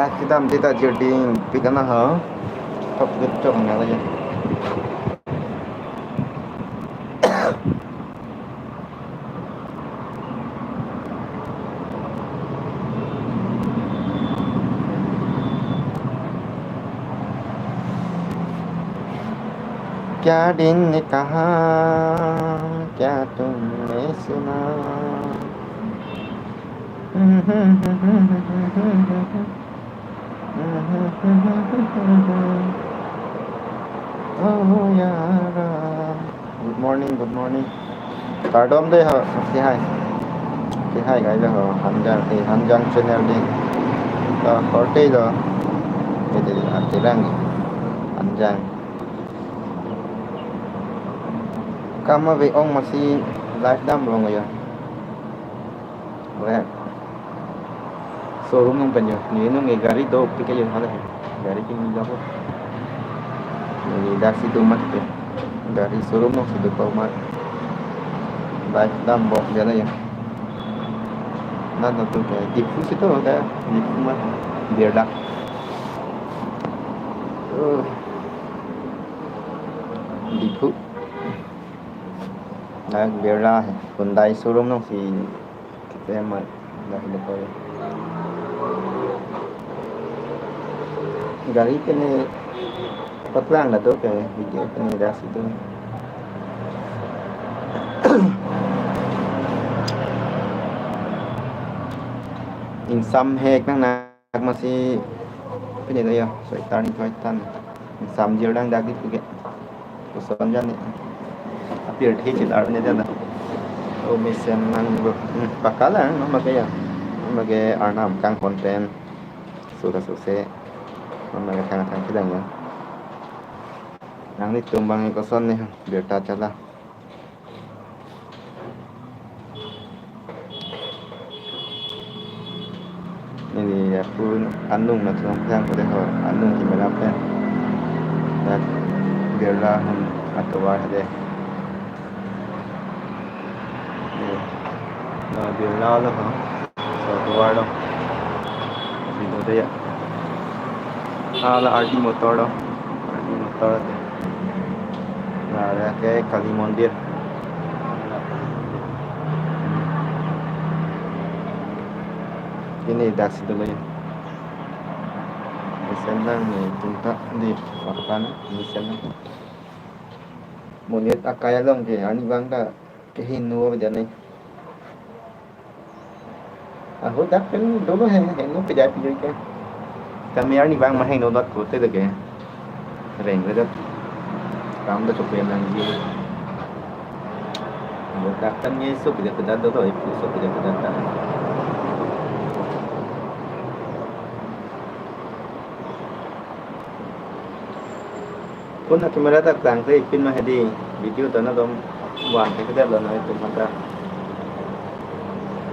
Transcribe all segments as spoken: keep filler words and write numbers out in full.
Kedam dei ta jirding pik ana ha. Thok dut chok na lagi. क्या दिन ने कहा, क्या तुमने सुना? Oh, yara. Good morning, good morning. Kardom dei ho, si hai. Si hai kai lo ho, Hanjang, eh, Hanjang channel dei. To, korte lo. Ede, ate lang. Hanjang. Kam ave ong masi live dam rong ya. Weh. Showroom nung pen jo. Ne nung e gari dopik ke jo hala he. Gari kimi japo. Ne dak si do mat ke. Gari showroom nung si do ko mat. Live dam bok jana ya. Nan to ke Diphu si to ke Diphu mat. Birla. Oh. Diphu. Dak Birla he. Hyundai showroom nung si Tema, dah ini kau. Gari kene paklang dah tu ke video kene dah situ. Ingsam hek nang nak masih pini tu ya, so itar ni tu itan. Ingsam jir dang dagit tu ke. Koson jani. Apirthe chelar ne jana. O mesen nang, hmm, pakala, no mage ya. No mage arnam kang content. Sudah suse. No mage kang thang kedang ya. Nanglitum bang koson ne, birta chala. Neli apun anung na chong plang ko dei ho, anung di mela pen. Dak Birla hum atovar dei. Ye. Na Birla lo ho. So atovar lo. Sino dei ya. Hala R D Motor lo. R D Motor dei. Na, dak ke Kali Mandir. Ini dak situ lagi. Mesen nang ne tunta di wakpan mesen nang. Monit akai along ke arnivang ta kehingno avedetnei. Ahut dak pen dolo he, hingno pejai pejai ke. Kami arnivang ma hingno dot kote deke. Reng le dot. Kam dot chokpe nangji. Ahut dak pen nge so pejai pejai dolo, ipu so pejai pejai ta. Phone a camera ta klang ke ipin ma hedi video ta na dom wan ke kedap lo na itum hata.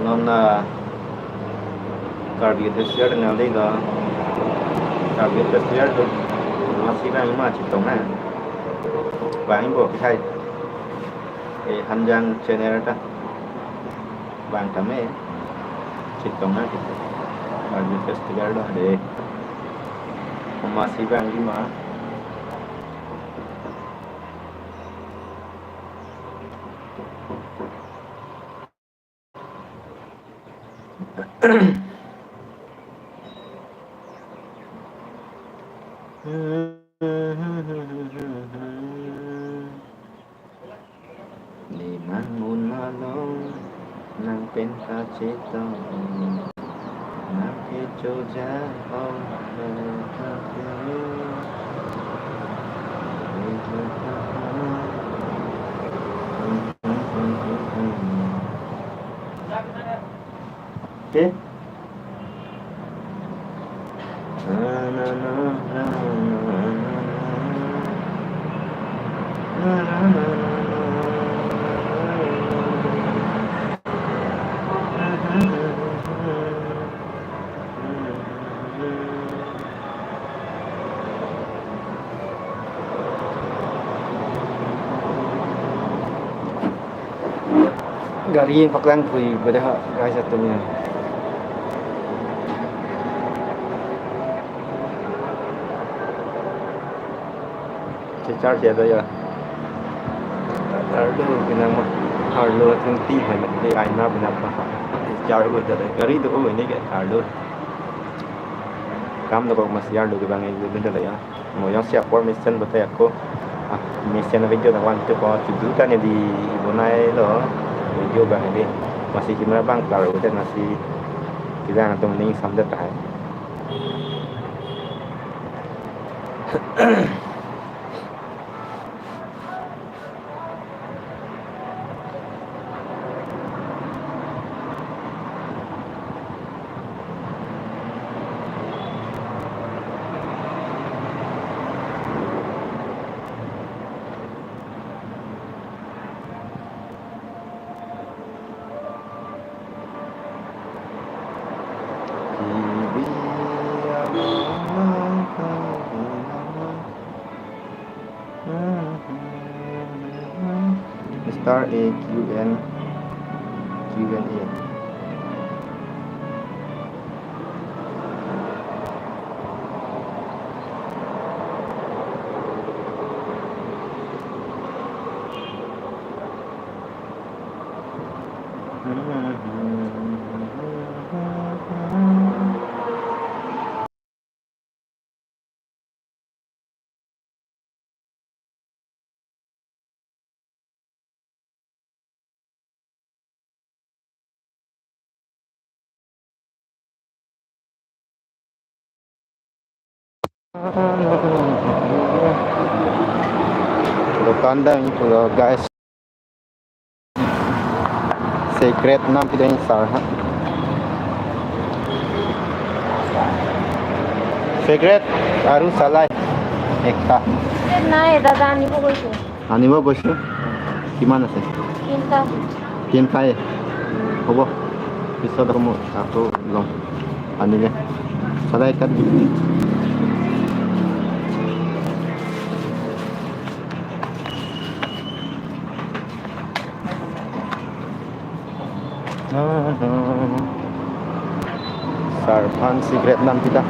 Non na Karbi Festival na le ga Karbi Festival tu masih bang ma chetong na. Bang bo khai. Eh, Hanjang channel ta. Bang kami chetong na kita. Karbi Festival dah deh. Masih bang lima. Limang un malong nang pen kachetong, nang kechoja hong hong hong. Oke. Gari yang paklang pui pada ha, guys, atum ya. Charge ya, ya. Arlo pinang mo. Arlo thengpi hai mati aina pinang pa. Charge ko jare. Gari do ko ini ke arlo. Kam do ko masi arlo ke bang ini do ya. Mo jongsi apor mesen bata ako. Ah, mesen video na wan to ko chudu ta ne di bonai lo. Video bang ini. Masi camera bang klaro ko masi. Kita na tum ning samdet hai. Star A Q N Q N A. Dukan dang itu loh, guys. Cigarette nam pidang sar ha. Cigarette aru salai ekta. নাই দাদা, আনিব গৈছো। আনিব গৈছো। কিমান আছে? তিনটা। তিনটাই হ'ব। পিছত আকৌ মই আকৌ ল'ম। আনিলে সদায় তাত বিক্ৰী। Sar aphan cigarette nam kita.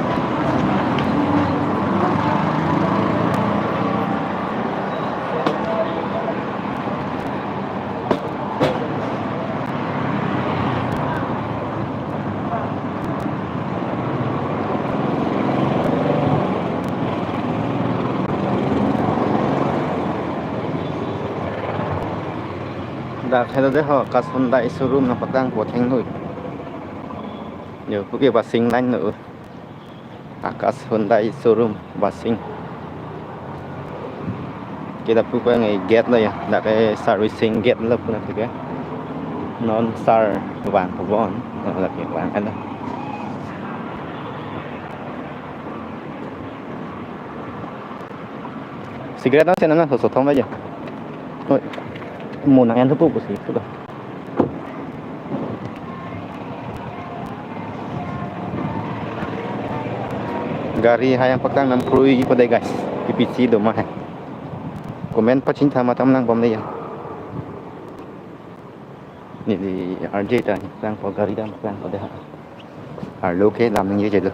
Dak helo de ho, Akash Hyundai showroom nangpaklang po thenghui. Yo, puke Basing line lo. Akash Hyundai showroom, Basing. Kita pu ko ngai gate lo ya, dak ke servicing gate lo pu na ke. Non sar vang po bon, non lagi vang kan. Cigarette na sena na so so thom aja. Oi. Mo nang en thupo pusi, thupo. Gari hai nangpaklang nam krui po de guys. P P C do ma hai. Comment pachini tha matam lang bom de ya. Neli R J ta nangpo gari dam nangpo de ha. Arlo ke dam nangji lo.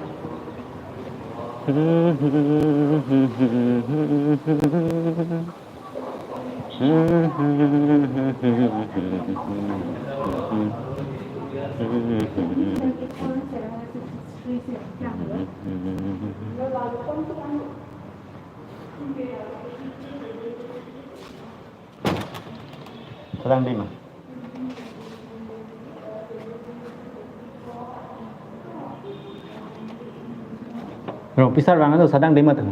Sadang dima. Rong pisar rang ado sadang dima tu.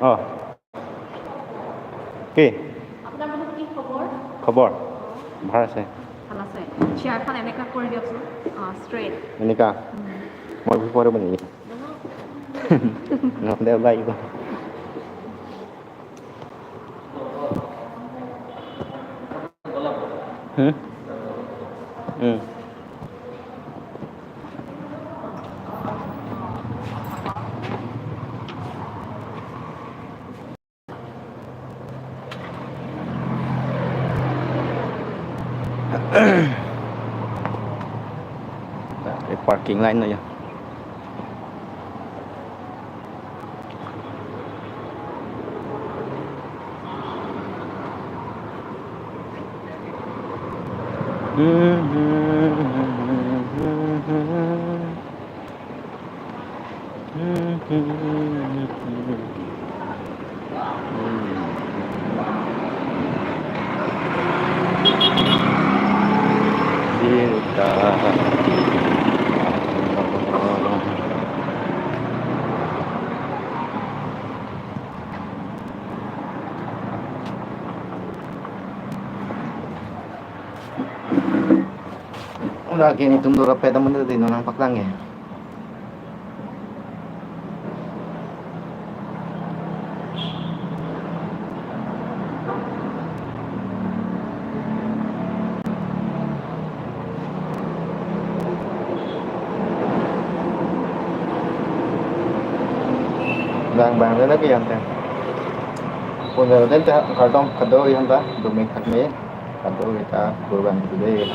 Oh. কি? আপোনাৰ মানে কি খবৰ? খবৰ? ভাল আছে। ভাল আছে। চেয়াৰখন এনেকা কৰি দিয়কচোন। অ, ষ্ট্ৰেইট। এনেকা? উম। মই উঠি পৰিব নেকি? নহয়। নহ'লে ওলাই আহিব। হুম? হুম। Parking line na ya. Lake netum dorapet amonit ta non nangpaklang ke. Bang bang le lagi yang teh. Pun le den teh kardom kado yang ta, dumi kami kado kita kurban dulu deh.